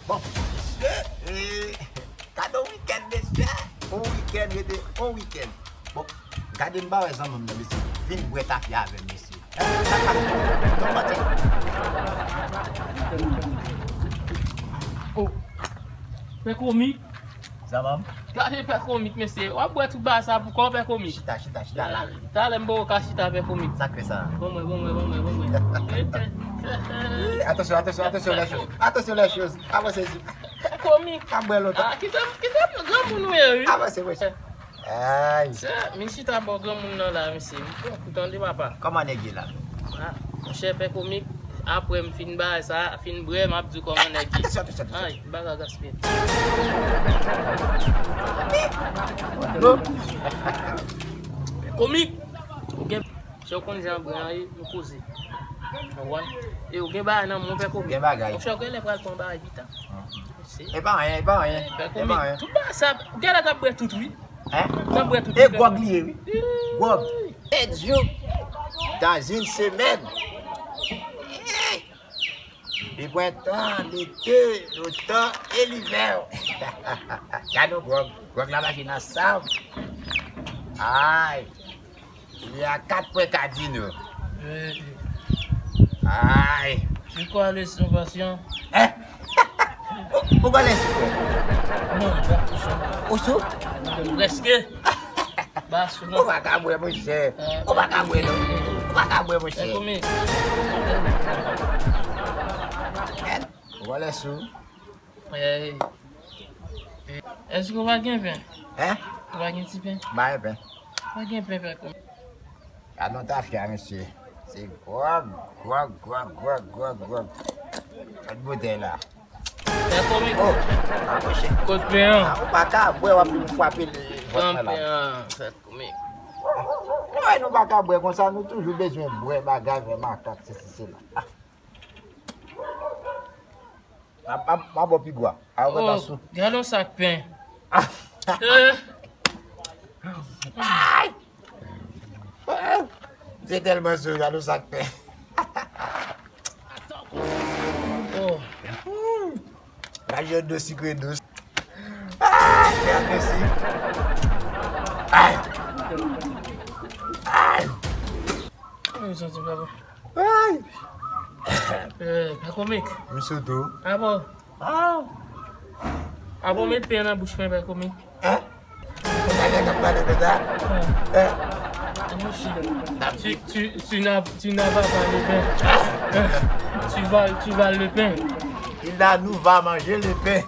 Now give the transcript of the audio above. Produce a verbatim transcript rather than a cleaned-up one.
Bon, mesye, e, gade yon wikenn, mesye. Yon wikenn, rete yon wikenn. Bon, gade m pa wè zanmi m nan, mesye. Vin bwè tafya avè m, mesye. Sa k pase? Bon, manti. Oh. Pè Komik. Zanmi m. Gade Pè Komik, mesye. W ap bwè tout bagay sa pou kò w, Pè Komik. Chita, chita, chita la. Talè m poko ka chita, Pè Komik. Sa k fè sa? Bon mwen, bon mwen, bon mwen, bon mwen. Atansyon, atansyon, atansyon, les choses. Atansyon, les choses. Avanse, zi. Pè Komik. Pa bwè lontan. Ah, kite m, kite m, granmoun ou ye, wi. Avanse, mesye. Ay. Sè, mi chita bò granmoun nan la, mesye. M pran kou, tande, papa. Kòman nèg ye la? Ah, monchè, Pè Komik, apre m fin bay sa, fin bwè, m ap di w kòman nèg ye. Atansyon, atansyon, atansyon. Ay, bagay gaspiye. Pè Komik, ou gen, chè, ou konn jan bwè an ye, nou koze. Ou konprann? E ou gen bagay nan men w, Pè Komik. Gen bagay. Monchè, ou genlè pral pran bagay pita. Se. E pa anyen, e pa anyen. Pè Komik, tout bagay sa, ou genlè t ap bwè tout, wi. Hein? T ap bwè tout, e wi, Pè Komik. Gwòg li ye, wi. Gwòg. Sept jours dans une semaine. Li pran tan, lete, lotan e livè. Gade yon gwòg. Gwòg la mache nan sanm. Ay. Il y a quatre points cardinaux. Ay. C'est quoi le son patient? Hein? Ou, ou konn lè sou? Non, m pa sou. Ou sou? Prèske. Ba sou non. Ou pa ka bwè, monchè. Ou pa ka bwè, non. Ou pa ka bwè, monchè. Ou konn lè sou? Èske ou pa gen pen? Hein? Ou pa gen ti pen? M pa gen pen. Ou pa gen pen, Pè Komik? Gade yon tafya, mesye. Se gwòg, gwòg, gwòg, gwòg, gwòg, gwòg. Gade boutèy la. Pè Komik. Oh, ah, monchè. Kot pen an? Ah, ou pa ka bwè, w ap vin frape li. Pran pen an, Pè Komik. Ou wè nou pa ka bwè konsa, nou toujou bezwen bwè bagay, vè makak, sesi, sela. Ah. M ap, m ap, m ap ba w pi gwa. A, ou gentan sou. Gade yon sak pen. Eh. Ay! Se tèlman sou, gade yon sak pen. Oh. Gade yon dlo sikre dous. Ay, mèd, mèsi. Ay. Ay. Kòman ou santi, papa? Ay. Eh, Pè Komik. M sou tou. Ah bon? Ah. Ah bon, met pen nan bouch mwen, Pè Komik. Hein? Konn nèg ap pale konsa? Hein? Ah, monchè. Tu, tu, tu n'as, tu n'avales pas le pain. Hein? Tu vales, tu vales le pain. Il a, nous va manger le pain.